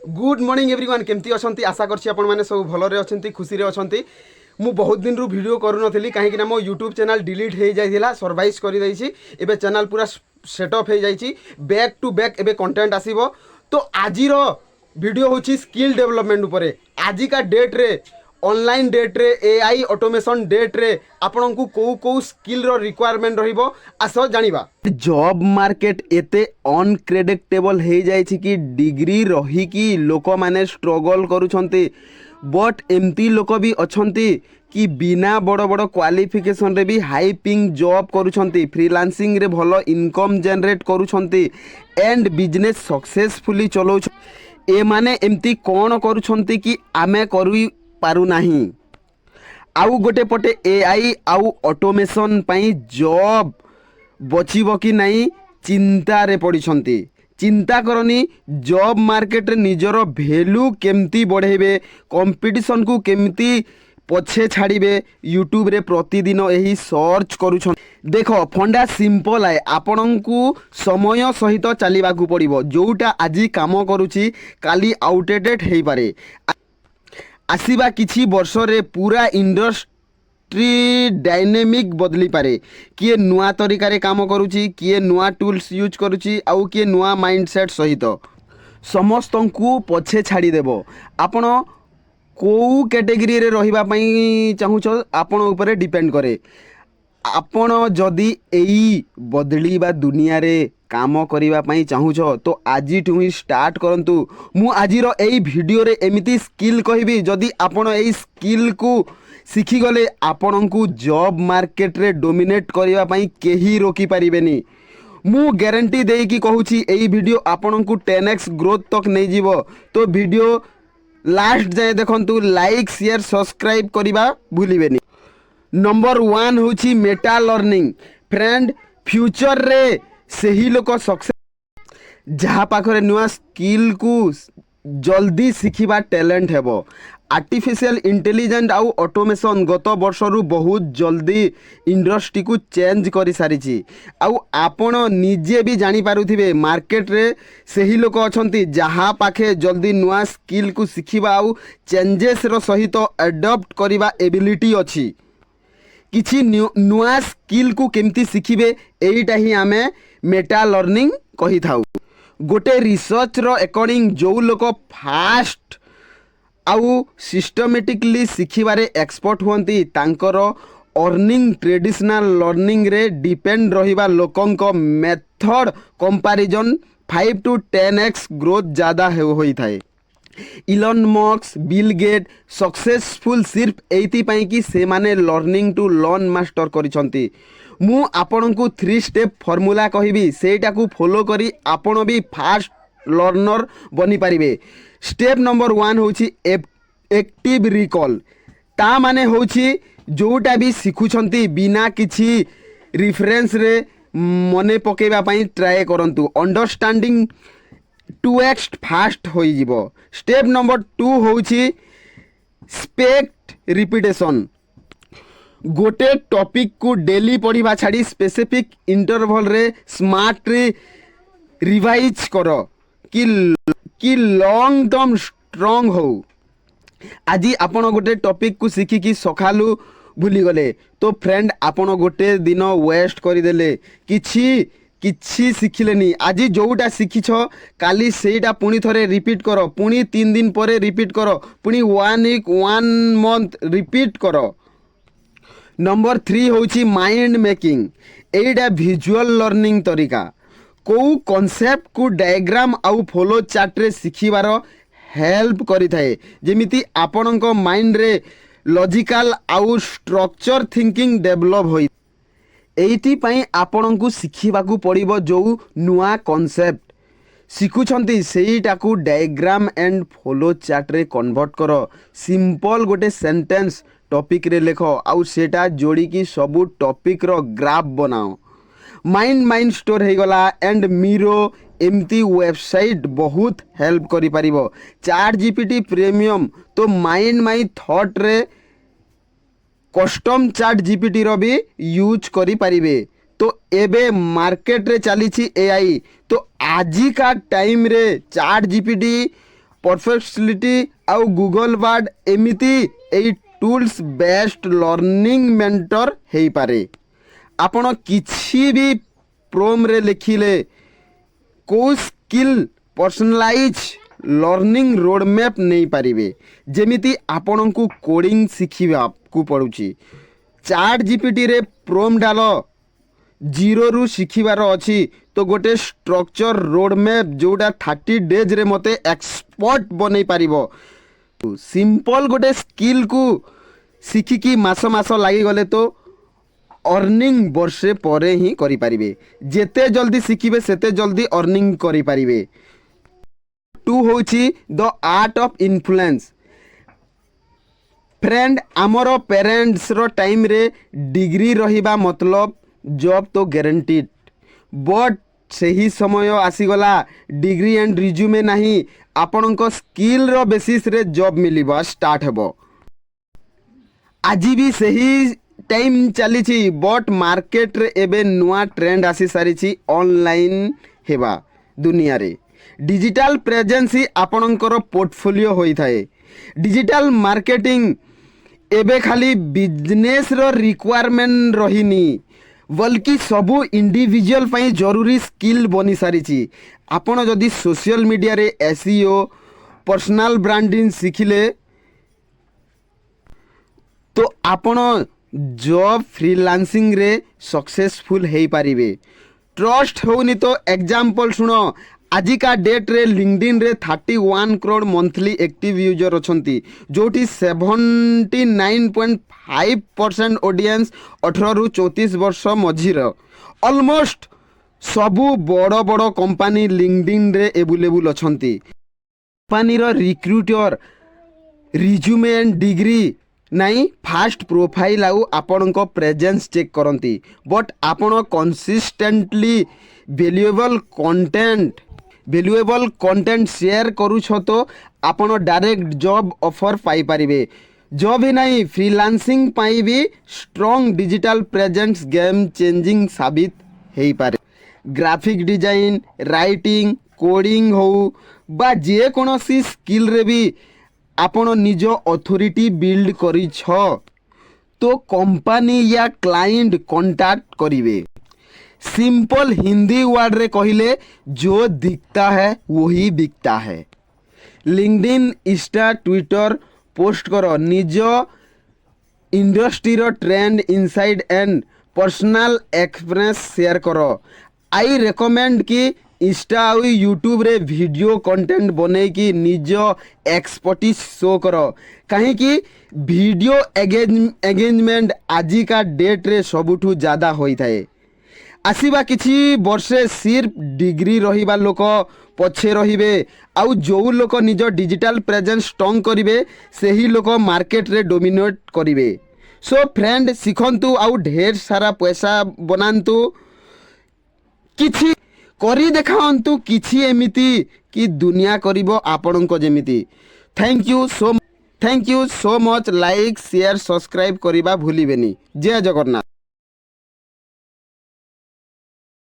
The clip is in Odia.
Good morning everyone. କେମିତି ଅଛନ୍ତି? ଆଶା କରୁଛି ଆପଣମାନେ ସବୁ ଭଲରେ ଅଛନ୍ତି, ଖୁସିରେ ଅଛନ୍ତି। ମୁଁ ବହୁତ ଦିନରୁ ଭିଡ଼ିଓ କରୁନଥିଲି, କାହିଁକିନା ମୋ ୟୁଟ୍ୟୁବ୍ ଚ୍ୟାନେଲ୍ ଡିଲିଟ୍ ହେଇଯାଇଥିଲା। ସର୍ଭାଇଭ୍ କରିଦେଇଛି। ଏବେ ଚ୍ୟାନେଲ୍ ପୁରା ସେଟଅପ୍ ହେଇଯାଇଛି। ବ୍ୟାକ୍ ଟୁ ବ୍ୟାକ୍ ଏବେ କଣ୍ଟେଣ୍ଟ ଆସିବ। ତ ଆଜିର ଭିଡ଼ିଓ ହେଉଛି ସ୍କିଲ୍ ଡେଭଲପମେଣ୍ଟ ଉପରେ। ଆଜିକା ଡେଟ୍ରେ, ଅନଲାଇନ୍ ଡେଟ୍ରେ, ଏଆଇ ଅଟୋମେସନ୍ ଡେଟ୍ରେ ଆପଣଙ୍କୁ କେଉଁ କେଉଁ ସ୍କିଲ୍ର ରିକ୍ୱାରମେଣ୍ଟ ରହିବ, ଆସ ଜାଣିବା। ଜବ୍ ମାର୍କେଟ ଏତେ ଅନପ୍ରେଡିକ୍ଟେବଲ୍ ହେଇଯାଇଛି କି ଡିଗ୍ରୀ ରହିକି ଲୋକମାନେ ଷ୍ଟ୍ରଗଲ୍ କରୁଛନ୍ତି। ବଟ୍ ଏମିତି ଲୋକ ବି ଅଛନ୍ତି କି ବିନା ବଡ଼ ବଡ଼ କ୍ୱାଲିଫିକେସନ୍ରେ ବି ହାଇ ପେଇଂ ଜବ୍ କରୁଛନ୍ତି, ଫ୍ରିଲାନ୍ସିଂରେ ଭଲ ଇନକମ୍ ଜେନେରେଟ୍ କରୁଛନ୍ତି ଆଣ୍ଡ ବିଜନେସ୍ ସକ୍ସେସଫୁଲି ଚଲାଉଛନ୍ତି। ଏମାନେ ଏମିତି କ'ଣ କରୁଛନ୍ତି କି ଆମେ କରିପାରୁନାହିଁ? ଆଉ ଗୋଟେ ପଟେ ଏଆଇ ଆଉ ଅଟୋମେସନ୍ ପାଇଁ ଜବ୍ ବଚିବ କି ନାହିଁ ଚିନ୍ତାରେ ପଡ଼ିଛନ୍ତି। ଚିନ୍ତା କରନି। ଜବ୍ ମାର୍କେଟରେ ନିଜର ଭ୍ୟାଲୁ କେମିତି ବଢ଼େଇବେ, କମ୍ପିଟିସନ୍କୁ କେମିତି ପଛେ ଛାଡ଼ିବେ, ୟୁଟ୍ୟୁବରେ ପ୍ରତିଦିନ ଏହି ସର୍ଚ୍ଚ କରୁଛନ୍ତି। ଦେଖ, ଫଣ୍ଡା ସିମ୍ପଲ୍ ଆଏ। ଆପଣଙ୍କୁ ସମୟ ସହିତ ଚାଲିବାକୁ ପଡ଼ିବ। ଯେଉଁଟା ଆଜି କାମ କରୁଛି, କାଲି ଆଉଟଡେଟେଡ୍ ହେଇପାରେ। ଆସିବା କିଛି ବର୍ଷରେ ପୁରା ଇଣ୍ଡଷ୍ଟ୍ରି ଡାଇନାମିକ୍ ବଦଳିପାରେ। କିଏ ନୂଆ ତରିକାରେ କାମ କରୁଛି, କିଏ ନୂଆ ଟୁଲ୍ସ ୟୁଜ୍ କରୁଛି, ଆଉ କିଏ ନୂଆ ମାଇଣ୍ଡ ସେଟ୍ ସହିତ ସମସ୍ତଙ୍କୁ ପଛେ ଛାଡ଼ିଦେବ। ଆପଣ କେଉଁ କ୍ୟାଟେଗୋରୀରେ ରହିବା ପାଇଁ ଚାହୁଁଛ, ଆପଣ ଉପରେ ଡିପେଣ୍ଡ କରେ। ଆପଣ ଯଦି ଏଇ ବଦଳିବା ଦୁନିଆରେ କାମ କରିବା ପାଇଁ ଚାହୁଁଛ, ତ ଆଜିଠୁ ହିଁ ଷ୍ଟାର୍ଟ କରନ୍ତୁ। ମୁଁ ଆଜିର ଏଇ ଭିଡ଼ିଓରେ ଏମିତି ସ୍କିଲ୍ କହିବି, ଯଦି ଆପଣ ଏଇ ସ୍କିଲ୍କୁ ଶିଖିଗଲେ, ଆପଣଙ୍କୁ ଜବ୍ ମାର୍କେଟରେ ଡୋମିନେଟ୍ କରିବା ପାଇଁ କେହି ରୋକିପାରିବେନି। ମୁଁ ଗ୍ୟାରେଣ୍ଟି ଦେଇକି କହୁଛି, ଏଇ ଭିଡ଼ିଓ ଆପଣଙ୍କୁ 10x growth ତକ୍ ନେଇଯିବ। ତ ଭିଡ଼ିଓ ଲାଷ୍ଟ ଯାଏଁ ଦେଖନ୍ତୁ। ଲାଇକ୍, ସେୟାର, ସବସ୍କ୍ରାଇବ୍ କରିବା ଭୁଲିବେନି। ନମ୍ବର 1 ହେଉଛି ମେଟା ଲର୍ଣ୍ଣିଂ। ଫ୍ରେଣ୍ଡ, ଫ୍ୟୁଚରରେ ସେହି ଲୋକ ସକ୍ସେସ୍ ଯାହା ପାଖରେ ନୂଆ ସ୍କିଲ୍କୁ ଜଲ୍ଦି ଶିଖିବା ଟ୍ୟାଲେଣ୍ଟ ହେବ। ଆର୍ଟିଫିସିଆଲ ଇଣ୍ଟେଲିଜେଣ୍ଟ ଆଉ ଅଟୋମେସନ୍ ଗତ ବର୍ଷରୁ ବହୁତ ଜଲ୍ଦି ଇଣ୍ଡଷ୍ଟ୍ରିକୁ ଚେଞ୍ଜ କରିସାରିଛି। ଆଉ ଆପଣ ନିଜେ ବି ଜାଣିପାରୁଥିବେ, ମାର୍କେଟରେ ସେହି ଲୋକ ଅଛନ୍ତି ଯାହା ପାଖେ ଜଲ୍ଦି ନୂଆ ସ୍କିଲ୍କୁ ଶିଖିବା ଆଉ ଚେଞ୍ଜେସ୍ର ସହିତ ଆଡପ୍ଟ କରିବା ଏବିଲିଟି ଅଛି। କିଛି ନୂଆ ସ୍କିଲ୍କୁ କେମିତି ଶିଖିବେ, ଏଇଟା ହିଁ ଆମେ ମେଟା ଲର୍ଣ୍ଣିଂ କହିଥାଉ। ଗୋଟେ ରିସର୍ଚ୍ଚର ଆକର୍ଡ଼ିଂ, ଯେଉଁ ଲୋକ ଫାଷ୍ଟ ଆଉ ସିଷ୍ଟମେଟିକଲି ଶିଖିବାରେ ଏକ୍ସପର୍ଟ ହୁଅନ୍ତି, ତାଙ୍କର ଅର୍ଣ୍ଣିଂ ଟ୍ରେଡ଼ିସନାଲ୍ ଲର୍ଣ୍ଣିଂରେ ଡିପେଣ୍ଡ ରହିବା ଲୋକଙ୍କ method comparison 5 to 10x growth ଜ୍ୟାଦା ହୋଇଥାଏ। ଇଲନ୍ ମସ୍କ, ବିଲ୍ ଗେଟ୍ ସକ୍ସେସଫୁଲ୍ ସିର୍ଫ ଏଇଥିପାଇଁ କି ସେମାନେ ଲର୍ଣ୍ଣିଂ ଟୁ ଲର୍ନ ମାଷ୍ଟର କରିଛନ୍ତି। ମୁଁ ଆପଣଙ୍କୁ ଥ୍ରୀ ଷ୍ଟେପ୍ ଫର୍ମୁଲା କହିବି। ସେଇଟାକୁ ଫଲୋ କରି ଆପଣ ବି ଫାଷ୍ଟ ଲର୍ଣ୍ଣର ବନିପାରିବେ। ଷ୍ଟେପ୍ ନମ୍ବର 1 ହେଉଛି ଆକ୍ଟିଭ୍ ରିକଲ୍। ତା ମାନେ ହେଉଛି ଯେଉଁଟା ବି ଶିଖୁଛନ୍ତି, ବିନା କିଛି ରିଫରେନ୍ସରେ ମନେ ପକାଇବା ପାଇଁ ଟ୍ରାଏ କରନ୍ତୁ। ଅଣ୍ଡରଷ୍ଟାଣ୍ଡିଂ 2x first ହୋଇଯିବ। ଷ୍ଟେପ୍ ନମ୍ବର 2 ହେଉଛି ସ୍ପେସ୍ଡ ରିପିଟେସନ୍। ଗୋଟେ ଟପିକ୍କୁ ଡେଲି ପଢ଼ିବା ଛାଡ଼ି ସ୍ପେସିଫିକ୍ ଇଣ୍ଟରଭଲରେ ସ୍ମାର୍ଟଲି ରିଭାଇଜ୍ କର କି ଲଙ୍ଗ୍ ଟର୍ମ ଷ୍ଟ୍ରଙ୍ଗ ହଉ। ଆଜି ଆପଣ ଗୋଟେ ଟପିକ୍କୁ ଶିଖିକି ସକାଳୁ ଭୁଲିଗଲେ ତ ଫ୍ରେଣ୍ଡ, ଆପଣ ଗୋଟେ ଦିନ ୱେଷ୍ଟ କରିଦେଲେ, କିଛି କିଛି ଶିଖିଲେନି। ଆଜି ଯେଉଁଟା ଶିଖିଛ, କାଲି ସେଇଟା ପୁଣି ଥରେ ରିପିଟ୍ କର, ପୁଣି 3 ଦିନ ପରେ ରିପିଟ୍ କର, ପୁଣି one week, one month repeat କର। ନମ୍ବର 3 ହେଉଛି ମାଇଣ୍ଡ ମ୍ୟାପିଂ। ଏଇଟା ଭିଜୁଆଲ୍ ଲର୍ଣ୍ଣିଂ ତରିକା। କେଉଁ କନସେପ୍ଟକୁ ଡାଇଗ୍ରାମ ଆଉ ଫ୍ଲୋ ଚାର୍ଟରେ ଶିଖିବାର ହେଲ୍ପ କରିଥାଏ, ଯେମିତି ଆପଣଙ୍କ ମାଇଣ୍ଡରେ ଲଜିକାଲ ଆଉ ଷ୍ଟ୍ରକ୍ଚର ଥିଙ୍କିଂ ଡେଭଲପ୍ ହୋଇ। ଏଇଥିପାଇଁ ଆପଣଙ୍କୁ ଶିଖିବାକୁ ପଡ଼ିବ, ଯେଉଁ ନୂଆ କନସେପ୍ଟ ଶିଖୁଛନ୍ତି, ସେଇଟାକୁ ଡାଇଗ୍ରାମ ଆଣ୍ଡ ଫ୍ଲୋ ଚାର୍ଟରେ କନଭର୍ଟ କର। ସିମ୍ପଲ୍ ଗୋଟେ ସେଣ୍ଟେନ୍ସ ଟପିକ୍ରେ ଲେଖ ଆଉ ସେଇଟା ଯୋଡ଼ିକି ସବୁ ଟପିକ୍ର ଗ୍ରାଫ୍ ବନାଅ। ମାଇଣ୍ଡ ମାଇଣ୍ଡ ଷ୍ଟୋର୍ ହେଇଗଲା ଆଣ୍ଡ ମିରୋ, ଏମିତି ୱେବସାଇଟ୍ ବହୁତ ହେଲ୍ପ କରିପାରିବ। ଚାଟ୍ ଜିପିଟି ପ୍ରିମିୟମ୍ ତ ମାଇଣ୍ଡ ମାଇ ଥଟ୍ରେ କଷ୍ଟମ୍ ଚାଟ୍ ଜିପିଟିର ବି ୟୁଜ୍ କରିପାରିବେ। ତ ଏବେ ମାର୍କେଟରେ ଚାଲିଛି ଏଆଇ। ତ ଆଜିକା ଟାଇମ୍ରେ ଚାଟ୍ ଜିପିଟି ପରପ୍ଲେକ୍ସିଟି ଆଉ ଗୁଗଲ ବାର୍ଡ, ଏମିତି ଏଇ ଟୁଲ୍ସ ବେଷ୍ଟ ଲର୍ଣ୍ଣିଂ ମେଣ୍ଟର ହେଇପାରେ। ଆପଣ କିଛି ବି ପ୍ରମ୍ପ୍ଟରେ ଲେଖିଲେ, କେଉଁ ସ୍କିଲ୍, ପର୍ସନାଲାଇଜ୍ ଲର୍ଣ୍ଣିଂ ରୋଡ଼ମ୍ୟାପ୍ ନେଇପାରିବେ। ଯେମିତି ଆପଣଙ୍କୁ କୋଡ଼ିଂ ଶିଖିବାକୁ ପଡ଼ୁଛି, ଚାଟ୍ ଜିପିଟିରେ ପ୍ରମ୍ପ୍ଟ ଡାଲ, ଜିରୋରୁ ଶିଖିବାର ଅଛି ତ ଗୋଟେ ଷ୍ଟ୍ରକ୍ଚର ରୋଡ଼ମ୍ୟାପ୍, ଯେଉଁଟା 30 ଡେଜ୍ରେ ମୋତେ ଏକ୍ସପର୍ଟ ବନେଇ ପାରିବ। ସିମ୍ପଲ୍ ଗୋଟେ ସ୍କିଲ୍କୁ ଶିଖିକି ମାସ ମାସ ଲାଗିଗଲେ ତ ଅର୍ଣ୍ଣିଂ ବର୍ଷେ ପରେ ହିଁ କରିପାରିବେ। ଯେତେ ଜଲ୍ଦି ଶିଖିବେ, ସେତେ ଜଲ୍ଦି ଅର୍ଣ୍ଣିଂ କରିପାରିବେ। ଟୁ ହେଉଛି the art of influence. Friend, ଆମର ପ୍ୟାରେଣ୍ଟସର ଟାଇମ୍ରେ ଡିଗ୍ରୀ ରହିବା ମତଲବ ଜବ୍ ତ ଗ୍ୟାରେଣ୍ଟିଡ୍। ବଟ୍ ସେହି ସମୟ ଆସିଗଲା, ଡିଗ୍ରୀ ଆଣ୍ଡ ରିଜ୍ୟୁମେ ନାହିଁ, ଆପଣଙ୍କ ସ୍କିଲ୍ର ବେସିସ୍ରେ ଜବ୍ ମିଳିବା ଷ୍ଟାର୍ଟ ହେବ। ଆଜି ବି ସେହି ଟାଇମ୍ ଚାଲିଛି, ବଟ୍ ମାର୍କେଟରେ ଏବେ ନୂଆ ଟ୍ରେଣ୍ଡ ଆସିସାରିଛି। ଅନଲାଇନ୍ ହେବା ଦୁନିଆରେ ଡିଜିଟାଲ ପ୍ରେଜେନ୍ସ ହିଁ ଆପଣଙ୍କର ପୋର୍ଟଫୋଲିଓ ହୋଇଥାଏ। ଡିଜିଟାଲ ମାର୍କେଟିଂ ଏବେ ଖାଲି ବିଜନେସ୍ର ରିକ୍ୱାରମେଣ୍ଟ ରହିନି, ବଲ୍କି ସବୁ ଇଣ୍ଡିଭିଜୁଆଲ ପାଇଁ ଜରୁରୀ ସ୍କିଲ୍ ବନିସାରିଛି। ଆପଣ ଯଦି ସୋସିଆଲ ମିଡ଼ିଆରେ ଏସଇଓ, ପର୍ସନାଲ ବ୍ରାଣ୍ଡିଂ ଶିଖିଲେ ତ ଆପଣ ଜବ୍, ଫ୍ରିଲାନ୍ସିଂରେ ସକ୍ସେସଫୁଲ୍ ହେଇପାରିବେ। ଟ୍ରଷ୍ଟ ହେଉନି ତ ଏକ୍ଜାମ୍ପଲ୍ ଶୁଣ। ଆଜିକା ଡେଟ୍ରେ ଲିଙ୍କଡିନ୍ରେ 31 crore monthly active user ଅଛନ୍ତି, ଯେଉଁଠି 79.5% ଅଡ଼ିଏନ୍ସ 18ରୁ 34 ବର୍ଷ ମଝିର। ଅଲମୋଷ୍ଟ ସବୁ ବଡ଼ ବଡ଼ କମ୍ପାନୀ ଲିଙ୍କଡିନ୍ରେ ଏଭେଲେବୁଲ୍ ଅଛନ୍ତି। କମ୍ପାନୀର ରିକ୍ରୁଟର ରିଜ୍ୟୁମେ ଆଣ୍ଡ ଡିଗ୍ରୀ ନାଇଁ, ଫାଷ୍ଟ ପ୍ରୋଫାଇଲ୍ ଆଉ ଆପଣଙ୍କ ପ୍ରେଜେନ୍ସ ଚେକ୍ କରନ୍ତି। ବଟ୍ ଆପଣ କନସିଷ୍ଟେଣ୍ଟଲି valuable content share କରୁଛ ତ ଆପଣ ଡାଇରେକ୍ଟ ଜବ୍ ଅଫର୍ ପାଇପାରିବେ। ଜବ୍ ହିଁ ନାହିଁ, ଫ୍ରିଲାନ୍ସିଂ ପାଇଁ ବି strong digital presence game changing ସାବିତ ହେଇପାରେ। ଗ୍ରାଫିକ୍ ଡିଜାଇନ୍, ରାଇଟିଂ, କୋଡ଼ିଂ ହଉ ବା ଯେକୌଣସି ସ୍କିଲ୍ରେ ବି ଆପଣ ନିଜ ଅଥରିଟି ବିଲ୍ଡ କରିଛ ତ କମ୍ପାନୀ ୟା କ୍ଲାଇଣ୍ଟ କଣ୍ଟାକ୍ଟ କରିବେ। ସିମ୍ପଲ ହିନ୍ଦୀ ୱାର୍ଡରେ କହିଲେ, जो दिखता है वही बिकता है। ଲିଙ୍କଡିନ୍, ଇନଷ୍ଟା, ଟ୍ୱିଟର ପୋଷ୍ଟ କର, ନିଜ ଇଣ୍ଡଷ୍ଟ୍ରିର trend, insight and personal experience share କର। I recommend କି ଇନଷ୍ଟା ଆଉ ୟୁଟ୍ୟୁବରେ ଭିଡ଼ିଓ କଣ୍ଟେଣ୍ଟ ବନେଇକି ନିଜ ଏକ୍ସପର୍ଟିସ୍ ଶୋ କର, କାହିଁକି ଭିଡ଼ିଓ ଏଙ୍ଗେଜମେଣ୍ଟ ଆଜିକା ଡେଟ୍ରେ ସବୁଠୁ ଜ୍ୟାଦା ହୋଇଥାଏ। ଆସିବା କିଛି ବର୍ଷେ ସିର୍ଫ ଡିଗ୍ରୀ ରହିବା ଲୋକ ପଛେ ରହିବେ, ଆଉ ଯେଉଁ ଲୋକ ନିଜ ଡିଜିଟାଲ ପ୍ରେଜେନ୍ସ ଷ୍ଟ୍ରଙ୍ଗ କରିବେ, ସେହି ଲୋକ ମାର୍କେଟରେ ଡୋମିନେଟ୍ କରିବେ। ସୋ ଫ୍ରେଣ୍ଡ, ଶିଖନ୍ତୁ ଆଉ ଢେର ସାରା ପଇସା ବନାନ୍ତୁ। କିଛି କରି ଦେଖାନ୍ତୁ, କିଛି ଏମିତି କି ଦୁନିଆ କରିବ ଆପଣଙ୍କ ଯେମିତି। Thank you so much. Like, share, subscribe କରିବା ଭୁଲିବେନି। ଜୟ ଜଗନ୍ନାଥ।